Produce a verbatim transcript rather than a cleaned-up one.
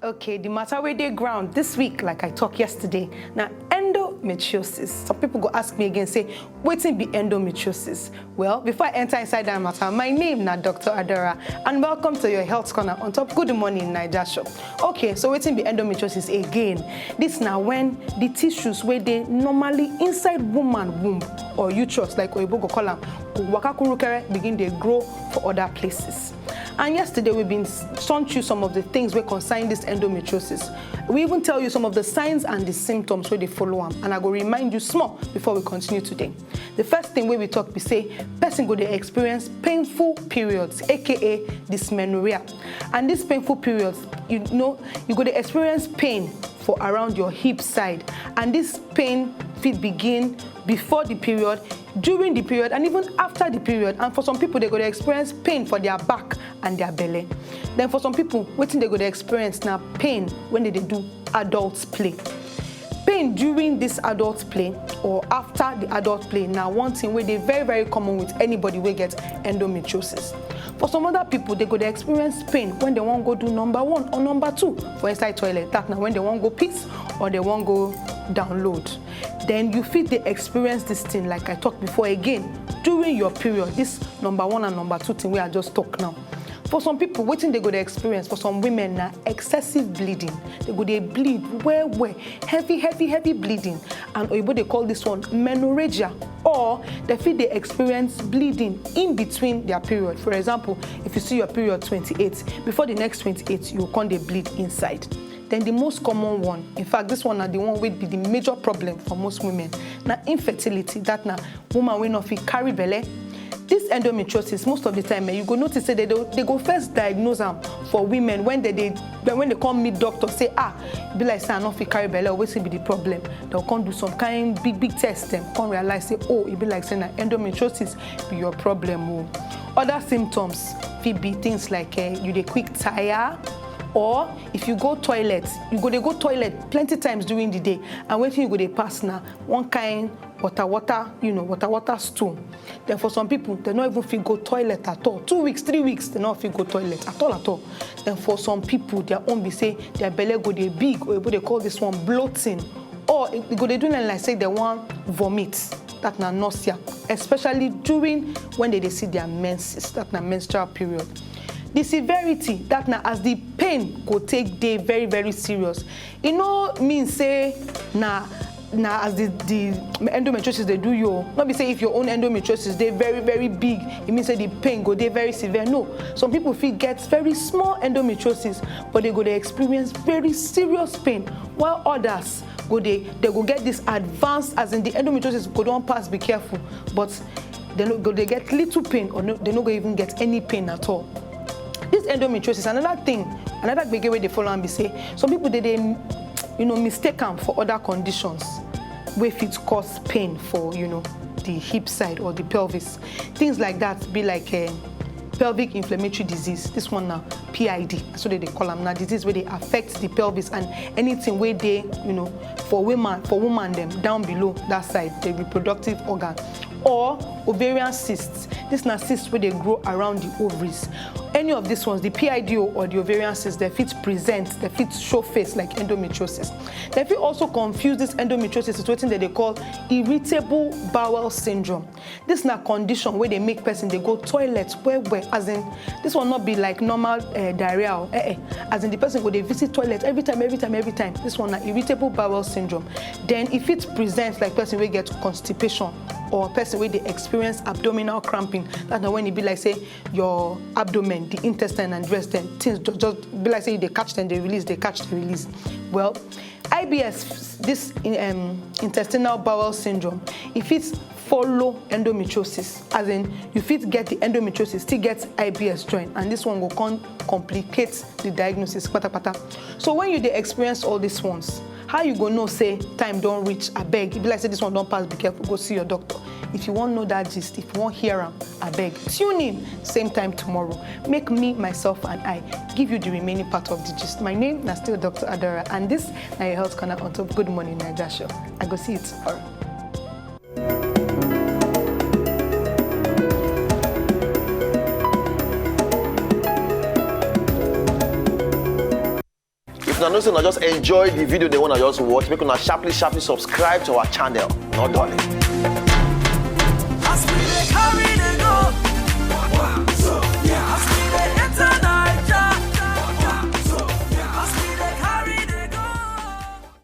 Okay, the matter wey dey ground this week, like I talk yesterday, na endometriosis. Some people go ask me again, say, "Wetin be endometriosis?" Well, before I enter inside that matter, my name na Doctor Adora, and welcome to your health corner on top Good Morning Naija show. Okay, so wetin be endometriosis again? This na when the tissues wey dey normally inside woman womb or uterus, like oyibo go call am, go waka kurukere, begin dey grow for other places. And yesterday we been s- sent you some of the things wey concern this endometriosis. We even tell you some of the signs and the symptoms wey dey follow am, and I go remind you small before we continue today. The first thing wey we talk be say person go dey experience painful periods, aka dysmenorrhea. And this painful periods, you know, you go dey experience pain for around your hip side, and this pain fit begin before the period, during the period, and even after the period. And for some people, they go dey experience pain for their back and their belly. Then for some people, wetin they go dey experience na pain when they dey do adult play. Pain during this adult play or after the adult play na one thing wey dey very, very common with anybody wey get endometriosis. For some other people, they go dey experience pain when they wan go do number one or number two for inside toilet. That na when they wan go piss or they wan go download. Then you fit dey experience this thing, like I talk before again, during your period. This number one and number two thing wey I just talk now. For some people, wetin they go dey experience, for some women na excessive bleeding. They go dey bleed well well, heavy, heavy, heavy bleeding, and oyibo dey call this one menorrhagia. Or they fit dey experience bleeding in between their period. For example, if you see your period twenty-eight, before the next twenty-eight, you go come dey bleed inside. Then the most common one, in fact, this one na the one wey be the major problem for most women, na infertility. That na woman wey no fit carry belle. This endometriosis, most of the time, eh, you go notice say they, do, they go first diagnose am for women when they, they when they come meet doctor, say, "Ah, e be like say I no fit carry belle, wetin be the problem?" They'll come do some kind big, big test, dem come realize say, "Oh, e be like say na endometriosis be your problem." Oh. Other symptoms fit be things like, eh, you dey quick tire, or if you go toilet, you go dey go toilet plenty times during the day, and wetin you go dey pass na one kind water water, you know, water water stool. Then for some people, they no even fit go toilet at all. Two weeks, three weeks, they no fit go toilet at all, at all. Then for some people, their own be say their belle go dey big, or people dey call this one bloating, or e go dey do like say they wan vomit. That na nausea, especially during when they dey see their menses. That na menstrual period. The severity, that na as the pain go take dey very, very serious. E no mean say na na as the the endometriosis dey do you o. No be say if your own endometriosis dey very, very big, e mean say the pain go dey very severe. No. Some people fit get very small endometriosis, but they go dey experience very serious pain, while others go dey they go get this advanced, as in the endometriosis go don pass, be careful, but they no go dey get little pain, or no, they no go even get any pain at all. This endometriosis, another thing, another gbege wey dey follow am be say some people dey dey, you know, mistake am for other conditions wey fit cause pain for, you know, the hip side or the pelvis. Things like that be like, eh, pelvic inflammatory disease. This one na P I D, so they dey call am. Na disease wey dey affect the pelvis and anything wey dey, you know, for woman, for woman dem down below that side, the reproductive organ, or ovarian cysts. This na cysts wey dey grow around the ovaries. Any of these ones, the P I D O or the ovarian cysts, they fit present, they fit show face like endometriosis. They fit also confuse this endometriosis with wetin they dey call irritable bowel syndrome. This na condition wey dey make person dey go toilet well well. As in, this one not be like normal, eh, diarrhea o. Eh, eh. As in, the person go dey visit toilet every time, every time, every time. This one na irritable bowel syndrome. Then if it presents like person wey get constipation or person wey dey experience abdominal cramping, that's na when e be like say your abdomen, the intestine and the rest, then things ju- just be like say you dey catch them, they release, they catch, they release. Well, I B S, this, um, intestinal bowel syndrome, if it's follow endometriosis, as in you fit get the endometriosis, still get I B S join, and this one go come complicate the diagnosis patapata. So when you dey experience all these ones, how you go know say time don reach? Abeg, e be like say this one don pass, be careful, go see your doctor. If you wan know that gist, if you wan hear am, abeg tune in same time tomorrow. Make me, myself and I give you the remaining part of the gist. My name na still Doctor Adora, and this na your health corner on top Good Morning Naija show. I go see you tomorrow. Una know say una just enjoy the video dem wey una just watch, make una sharply sharply subscribe to our channel. No darling.